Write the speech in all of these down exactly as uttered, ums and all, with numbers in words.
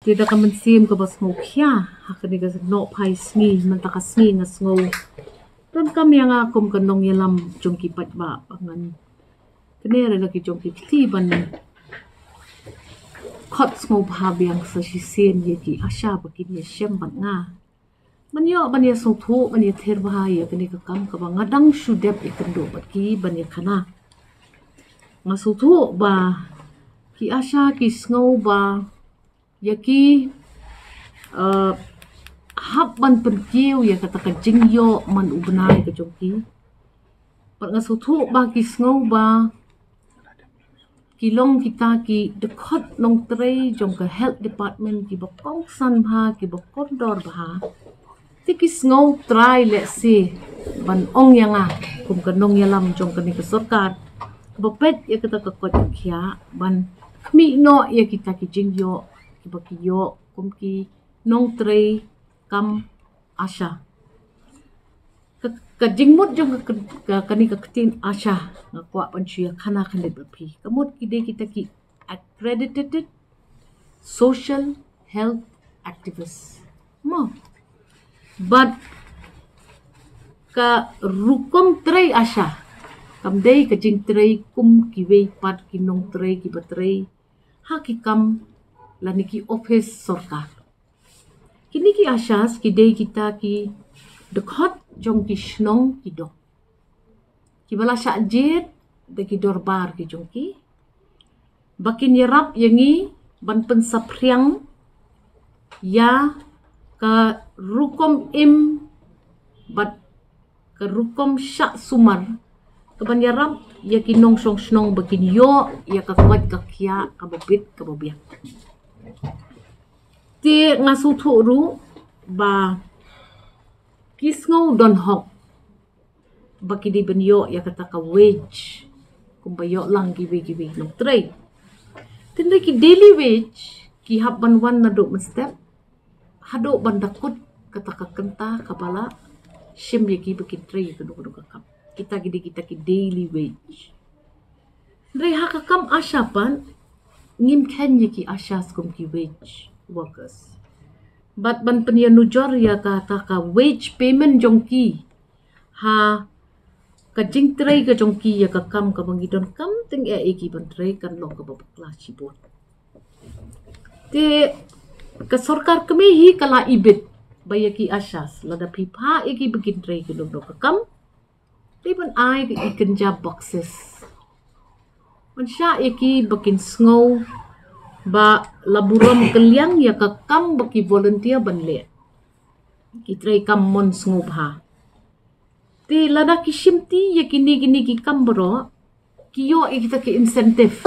Te da ka mynsiem kaba sngewkhia ha kane ka nohphai sngi, mynta ka sngi nga sngew donkam ïa nga kum ka nongïalam jong ki paidbah ba ngan kane re la ki jong ki kti ban khot sngewbha biang sa shisien ïa ki ASHA ba kin ïashem bad nga. Ban ïoh ban ïasngewthuh ban ïather bha ïa kane ka kam kaba nga dang shu dep ïakynduh bad ki ban ïakhana. Nga sngewthuh ba ki ASHA ki sngew ba ïa ki, eh, hap ban pynkiew ïa kata ka jingïoh man u bnai ka jong ki. Bad nga sngewthuh ba ki sngew ba ki long kita ki dkhot nongtrei jong ka health department kiba kongsan bha, kiba kordor bha. Te ki sngew trai lehse ban ong ïa nga kum ka nongïalam jong kane ka sorkar ba peit ïa kata ka koit ka khiah ban khmih noh ïa kita ki jingïoh kiba ki ïoh kum ki nongtrei kam ASHA. Ka, ka jingmut jong ka, ka, kane ka ktien ASHA nga kwah ban shu ïakhana khyndiat bad phi. Ka mut ki dei kita ki accredited social health activist. Mo. Bad ka rukom trei ASHA kam dei ka jingtrei kum kiwei pat ki nongtrei kiba trei ha ki kam lane ki ophis sorkar. Kine ki ASHAs ki dei kita ki dkhot jong ki shnong ki dong kiba la shah jied da ki dorbar ki jong ki ba kin ïarap ïa ngi ban pynsaphriang ïa ka rukom im bad ka rukom shah sumar kaban ïarap ïa ki nongshong shnong ba kin ïoh ïa ka koit ka khiah kaba bit kaba biang. Te nga sngewthuh ruh ba ki sngew don hok ba ki dei ban ïoh ïa kata ka wage kumba ïoh lang kiwei kiwei nongtrei. Tynrai ki daily wage ki hap ban wan naduh mynstep haduh ban da kut kata ka kynta kaba la shim ïa ki ba kin trei ïa kano kano ka kam. Kita ki dei kita ki daily wage. Hynrei ha ka kam ASHA pat ngim kheiñ ïa ki ASHAs kum ki wage workers. Bad ban pynïanujor ïa kata ka wage payment jong ki ha ka jingtrei ka jong ki ïa ka kam kaba ngi donkam tyngeh ïa ki ban trei kan long kaba bakla shibun. Te ka sorkar kmie hi ka la ibit ba ïa ki ASHAs lada phi phah ïa ki ba kin trei kano kano ka kam. Te ban ai ka i kynja boxes ban shah ïa ki ba kin sngew ba la burom kylliang ïa ka kam ba ki volunteer ban leh. Ki trei kam mon sngewbha. Te lada ki shimti ïa kine kine ki kam baroh ki ïoh ïa kita ki incentive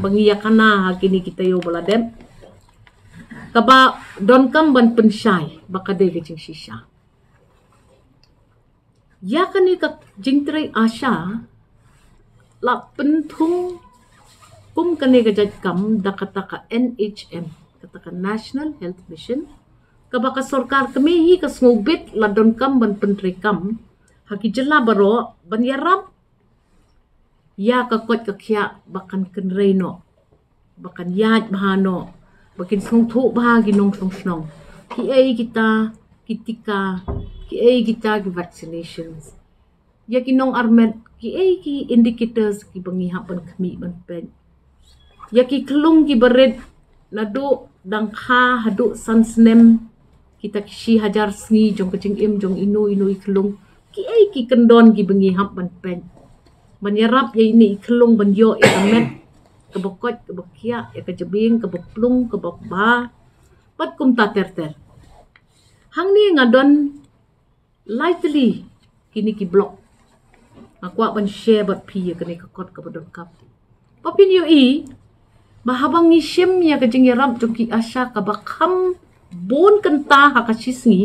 ba ngi ïa kana ha kine kita ïoh ba la dep kaba donkam ban pynshai ba ka dei ka jingshisha. Ïa kane ka jingtrei ASHA la pynthung kum kane ka jait kam da kata ka N H M, kata ka National Health Mission, kaba ka sorkar kmie hi ka sngewbit la donkam ban pyntrei kam ha ki jylla baroh ban ïarap ïa ka koit ka khiah ba kan kynrei noh, ba kan ïaid bha noh, ba kin sngewthuh bha ki nongshong shnong kiei kita ki tika, kiei kita ki vaccinations. Ïa ki nongarmet kiei ki indicators kiba ngi hap ban khmih ban peit. Ïa ki khyllung kiba rit naduh dang kha haduh san snem, kita ki shi hajar sngi jong ka jingim jong ino ino i khyllung, kiei ki kyndon kiba ngi hap ban peit ban ïarap ïa ine i khyllung ban ïoh ïa ka met kaba koit kaba khiah, ïa ka jabieng kaba plung kaba bha bad kumta ter ter. Hangne nga don lai tylli kine ki block. Nga kwah ban share bad phi ïa kane ka kot kaba donkam ba phin ïohi ba haba ngi shim ïa ka jingïarap jong ki ASHA kaba kham bun kynta ha ka shi sngi,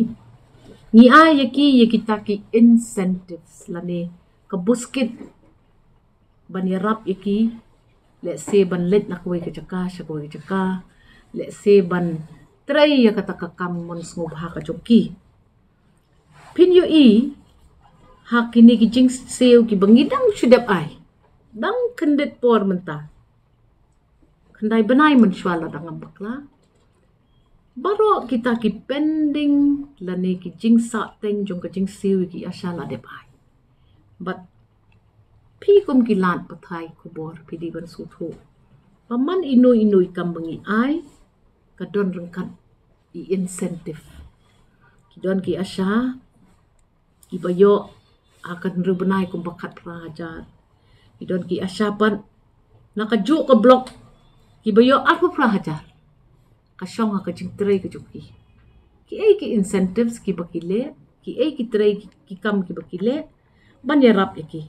ngi ai ïa ki ïa kita ki incentives lane ka buskit ban ïarap ïa ki, lehse ban leit na kawei ka jaka sha kawei ka jaka, lehse ban trei ïa kata ka kam mon sngewbha ka jong ki. Phin ïohi ha kine ki jingsiew kiba ngi dang shu dep ai, dang kyndit por mynta, khyndai bnai mynshuwa lada ngam bakla, Baroh kita ki pending lane ki jingsahteng jong ka jingsiew ïa ki ASHA la dep ai. Bad phi kum ki lad pathai khubor phi dei ban sngewthuh ba man ino ino i kam ba ngi ai ka don ryngkat i incentive. Ki don ki ASHA kiba ïoh ha ka hynriew bnai kumba khatphra hajar. Ki don ki ASHA pat na kajuh ka block kiba ïoh arphew phra hajar. Ka shong ha ka jingtrei ka jong ki. Ki ei ki incentives kiba ki leh, ki ei ki trei ki, ki kam kiba ki leh ban ïarap ïa ki.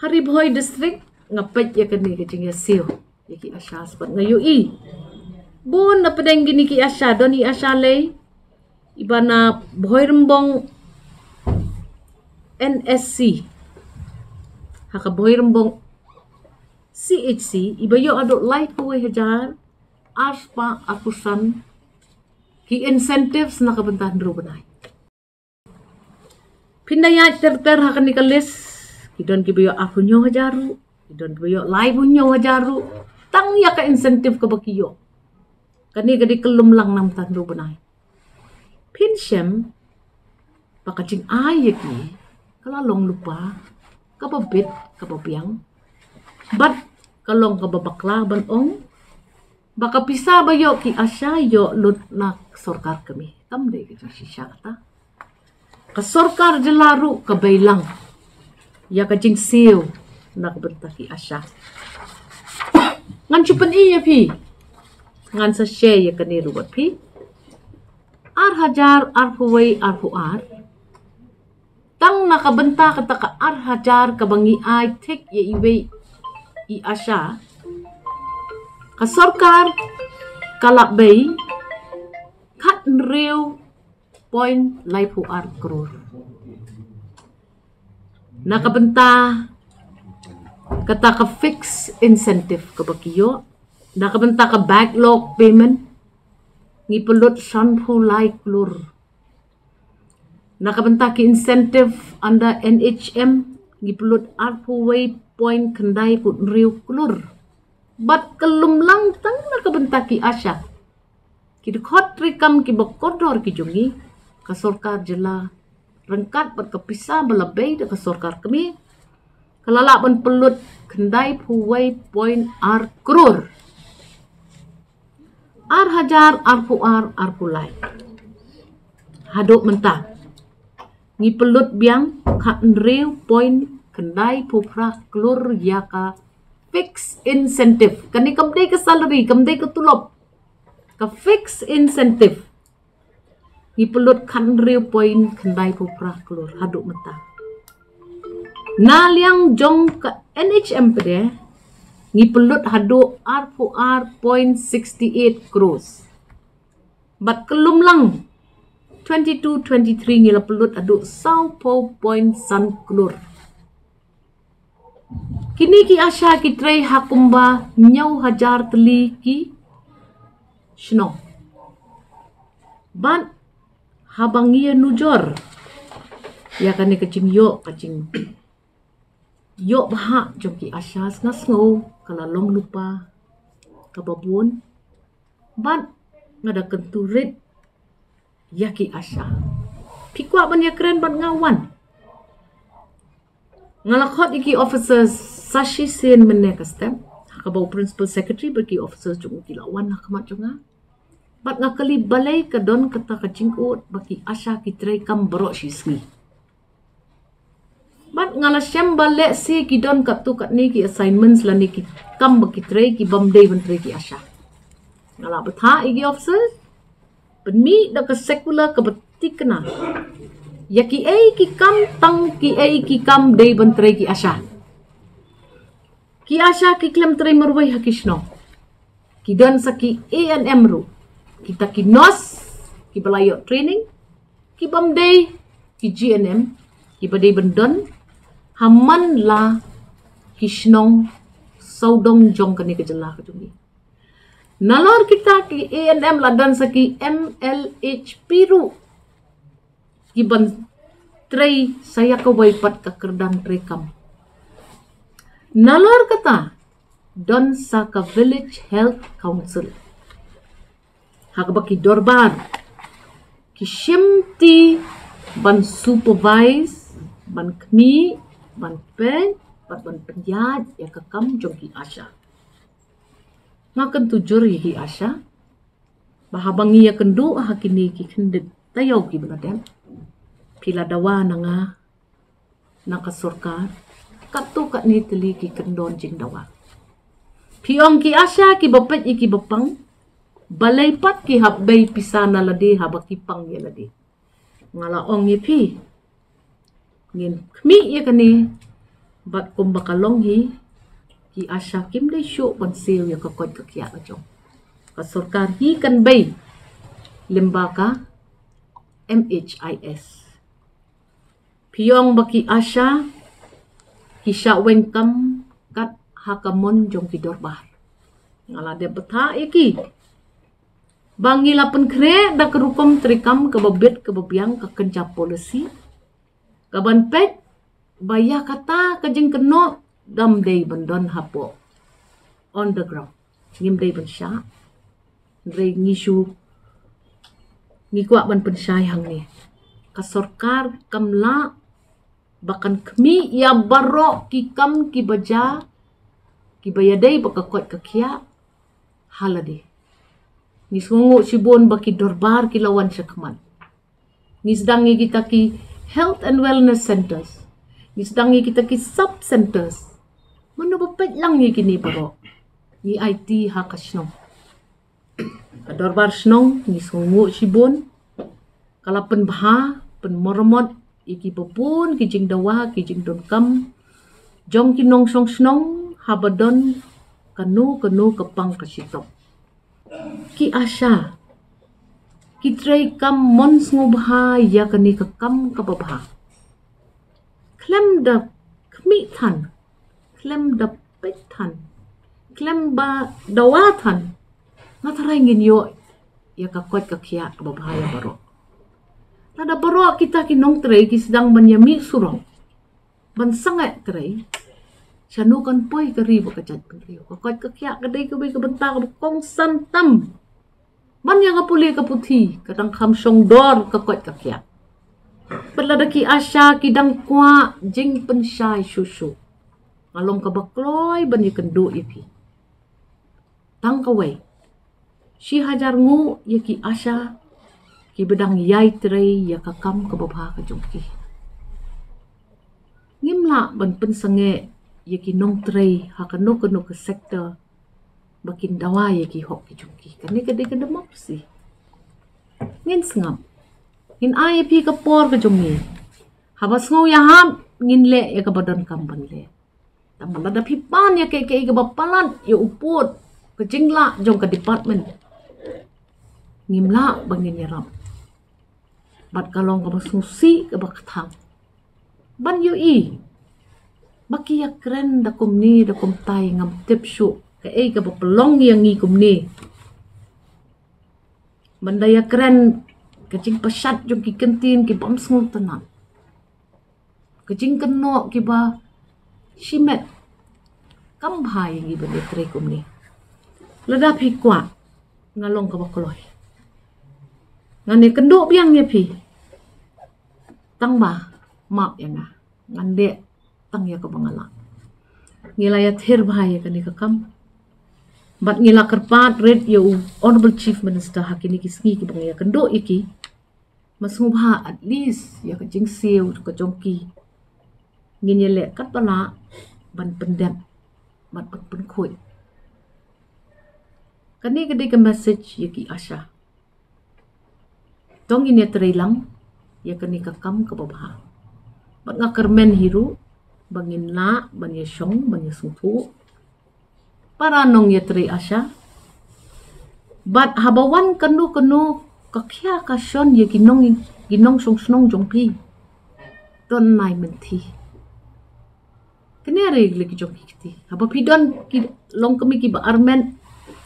Ha Ri Bhoi District nga peit ïa kane ka jingïasiew ïa ki ASHA, bad nga ïohi bun na pdeng kine ki ASHA don i ASHA lei iba na Bhoirymbong N S C, ha ka Bhoirymbong C H C, iba ïoh haduh laiphew wei hajar arspah arphew san ki incentives na ka bynta hynriew bnai. Phin da ïaid ter ter ha kane ka list, ki don kiba ïoh arphew hynñiew hajar ruh, ki don kiba ïoh laiphew hynñiew hajar ruh. Tang ïa ka incentive kaba ki ïoh, kane ka dei ka lum lang na ka bynta hynriew bnai. Phin shem ba ka jingai ïa ki ka la long lypa kaba bit kaba biang. Bad ka long kaba bakla ban ong ba ka pisa ba ïoh ki ASHA ïoh lut na sorkar kmie. Kam dei ka jingshisha kata. Ka sorkar jylla ruh ka bei lang ïa ka jingsiew na ka bynta ki ASHA. Ngan shu pyni ïa phi, ngan sa share ïa kane ruh bad phi. Ar hajar arphew wei arphew ar, tang na ka bynta kata ka ar hajar kaba ngi ai thik ïa iwei i ASHA, ka sorkar ka la bei khathynriew point laiphew ar klur. Na ka bynta kata ka fixed incentive kaba ki ïoh, na ka bynta ka backlog payment ngi pynlut sanphew lai klur. Na ka bynta ki incentive under N H M ngi pynlut arphew wei point khyndai phew hynriew klur. Bad ka lum lang tang na ka bynta ki ASHA, ki dkhot treikam kiba kordor ki jong ngi, ka sorkar jylla ryngkat bad ka pisa ba la bei da ka sorkar kmie ka la lah ban pynlut khyndai phew wei point ar klur. Ar hajar arphew ar arphew lai haduh mynta ngi pynlut biang khathynriew point khyndai phew phra klur ïa ka fixed incentive. Kane kam dei ka salary, kam dei ka tulop. Ka fixed incentive ngi pynlut khathynriew point khyndai phew phra klur haduh mynta. Na liang jong ka N H M pat de ngi pynlut haduh arphew ar point sixty eight crores. Bad ka lum lang twenty two twenty three ngi la pynlut haduh sawphew point san klur. Kine ki ASHA ki trei ha kumba hynñiew hajar tylli ki shnong. Bad haba ngi ïa nujor ïa kane ka jingïoh, ka jingïoh bha jong ki ASHA, nga sngew ka la long lypa kaba bun. Bad nga da kyntu rit ïa ki ASHA. Phi kwah ban ïakren bad nga, wan. Nga la khot ïa ki officers sa shisien mynne ka step, ha kaba u principal secretary bad ki officers jong u ki la wan ha khmat jong nga. Bad nga kylli balei ka don kata ka jingud ba ki ASHA ki trei kam baroh shi sngi. Bad nga la shem ba lehse ki don katto katne ki assignments lane ki kam ba ki trei ki bym dei ban trei ki ASHA. Nga la bthah ïa ki officers, pynmih da ka circular kaba thikna ïa kiei ki kam, tang kiei ki kam dei ban trei ki ASHA. Ki ASHA ki khlem trei marwei ha ki shnong. Ki don sa ki A N M ruh, kita ki nurse kiba la ïoh training, ki bym dei ki G N M, kiba dei ban don ha man la ki shnong sawdong jong kane ka jylla ka jong ngi. Nalor kita ki A N M la don sa ki M L H P ruh, ki ban trei sa ïa kawei pat ka kyrdan treikam. Nalor kata don sa ka Village Health Council. Ha kaba ki dorbar ki shimti ban supervise, ban khmih, ban peit, ban ban pynïaid ïa ka kam jong ki ASHA. Nga kyntu jur ïa ki ASHA ba haba ngi ïa kynduh ha kine ki khyndiat taïew kiba la dep, phi la dawa na nga, na ka sorkar, katto katne tylli ki kyndon jingdawa. Phi ong ki ASHA kiba peit ïa kiba pang, balei pat ki hap bei pisa na lade haba ki pang ïa lade. Nga la ong ïa phi, ngin khmih ïa kane, bad kumba ka long hi, ki ASHA kim dei shuh ban siew ïa ka koit ka khiah ka jong ka sorkar, hi kan bei lyngba ka MHIS. Phi ong ba ki ASHA ki shah weng kam kat ha ka mon jong ki dorbar. Nga la dep bthah ïa ki ba ngi la pynkhreh da ka rukom treikam kaba bit kaba biang, ka kynja policy, kaban peit ba ïa kata ka jingkynnoh dam dei ban don hapoh on the ground. Ngim dei ban shah. Hynrei ngi shu, ngi kwah ban pynshai hangne, ka sorkar kam lah ba kan khmih ïa baroh ki kam kiba jia, kiba ïadei bad ka koit ka khiah ha lade. Ngi sngewnguh shibun ba ki dorbar ki la wan shakhmat. Ngi sdang ïa kita ki health and wellness centers, ngi sdang ïa kita ki sub centers. Mano ba peit lang ïa kine baroh? Ngi aiti ha ka shnong, ka dorbar shnong, ngi sngewnguh shibun, ka la pynbha, pynmormot ïa kiba bun ki jingdawa, ki jingdonkam jong ki nongshong shnong haba don kano kano ka pang ka shitom. Ki ASHA ki treikam mon sngewbha ïa kane ka kam kaba bha. Khlem da khmih than, khlem da peit than, khlem ba dawa than, nga tharai ngin ïoh ïa ka koit ka khiah kaba bha ïa baroh. Lada baroh kita ki nongtrei ki sdang ban ïa mih surok, ban sangeh trei, shano kan poi ka ri bad ka jaitbynriew? Ka koit ka khiah ka dei kawei ka bynta kaba kongsan tam. Ban ïa ka pule ka puthi, ka dang kham shong dor ka koit ka khiah. Bad lada ki ASHA ki dang kwah jingpynshai shuh shuh, nga long kaba kloi ban ïa kynduh ïa phi. Tang kawei, shi hajar nguh ïa ki ASHA kiba dang ïai trei ïa ka kam kaba bha ka jong ki. Ngim lah ban pynsangeh ïa ki nongtrei ha kano kano ka sector ba kin dawa ïa ki hok ki jong ki. Kane ka dei ka democracy. Ngin sngap, ngin ai ïa phi ka por ka jong ngi. Haba sngew ïahap, ngin leh ïa kaba donkam ban leh. Tangba lada phi pan ïa kaei kaei kaba palat ïa u pud ka jinglah jong ka department, ngim lah ba ngin ïarap. Bad ka long kaba sngewsih kaba kthang ban ïohi ba ki ïakren da kumne da kumtai, ngam tip shuh kaei kaba pynlong ïa ngi kumne. Ban da ïakren ka jingpashat jong ki kyntien ki bym sngewtynnat, ka jingkynnoh kiba shimet. Kam bha ïa ngi ban ïatrei kumne. Lada phi kwah, nga long kaba kloi, ngan ïakynduh biang ïa phi. Tangba map ïa nga, ngan leh tang ïa kaba nga lah. Ngi la ïathir bha ïa kane ka kam bad ngi la kyrpad rit ïa u Honourable Chief Minister ha kine ki sngi kiba ngi ïakynduh ïa ki. Nga sngewbha at least ïa ka jingsiew ka jong ki ngin ïaleh katba lah ban pyndep bad ban pynkhuid. Kane ka dei ka message ïa ki ASHA. To ngin ïatrei lang ïa kane ka kam kaba bha. Bad nga kyrmen hi ruh ba ngin lah ban ïashong ban ïasngewthuh para nongïatrei ASHA. Bad haba wan kano kano ka khia ka shon ïa ki nong, ki nongshong shnong jong phi, don nai mynthi. Kane re le ki jong ki kti. Haba phi don ki longkmie kiba armet,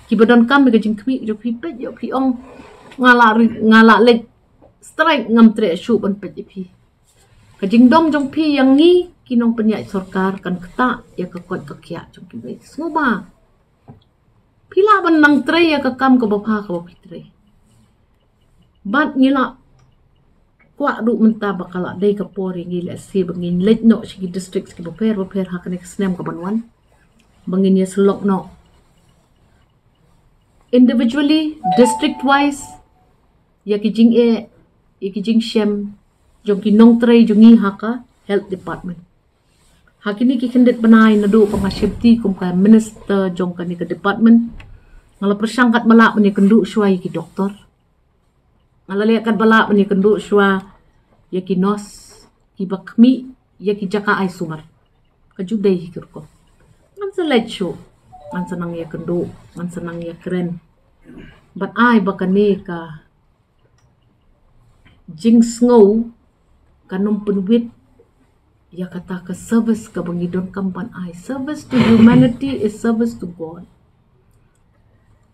kiba donkam ïa ka jingkhmih jong phi, peit ïa phi ong, nga la ri-, nga la leit strike, ngam treh shuh ban peit ïa phi. Ka jingdom jong phi ïa ngi ki nongpynïaid sorkar kan ktah ïa ka koit ka khiah jong kiwei. Sngewbha phi lah ban nang trei ïa ka kam kaba bha kaba phi trei. Bad ngi la kwah ruh mynta ba ka la dei ka por ïa ngi lehse ba ngin leit noh sha ki districts kiba pher ba pher ha kane ka snem kaban wan, ba ngin ïa sylok noh individually, district wise, ïa ki jingeh, ïa ki jingshem jong ki nongtrei jong ngi ha ka health department. Ha kine ki khyndiat bnai naduh ba nga shim ti kum ka minister jong kane ka department, nga la pyrshang katba lah ban ïakynduh shuwa ïa ki doktor. Nga la leh katba lah ban ïakynduh shuwa ïa ki nurse kiba khmih ïa ki jaka ai sumar. Ka ju dei hi ka rukom. Ngan sa leit shuh, ngan sa nang ïakynduh, ngan sa nang ïakren. Bad ai ba kane ka jingsngew kan ym pynwit ïa kata ka service kaba ngi donkam ban ai. Service to humanity is service to God.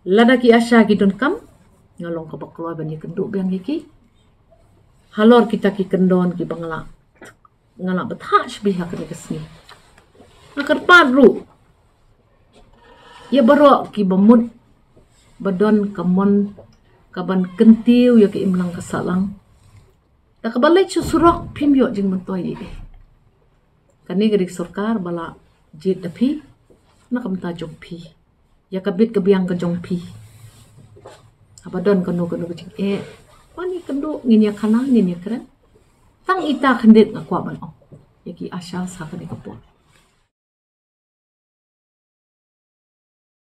Lada ki ASHA ki donkam, nga long kaba kloi ban ïakynduh biang ïa ki halor kita ki kyndon kiba nga la, nga la bthah shibit ha kane ka sngi. Nga kyrpad ruh ïa baroh kiba mut ba don ka mon kaban kyntiew ïa ka imlang ka sahlang. Da kaba leit sha surok phim ïoh jingmyntoi ei ei. Kane ka dei ka sorkar ba la jied da phi na ka bynta jong phi, ïa ka bit ka biang ka jong phi. Haba don kano kano ka jingeh, wan ïakynduh, ngin ïakhana, ngin ïakren. Tang ita khyndiat nga kwah ban ong ïa ki ASHA ha kane ka por.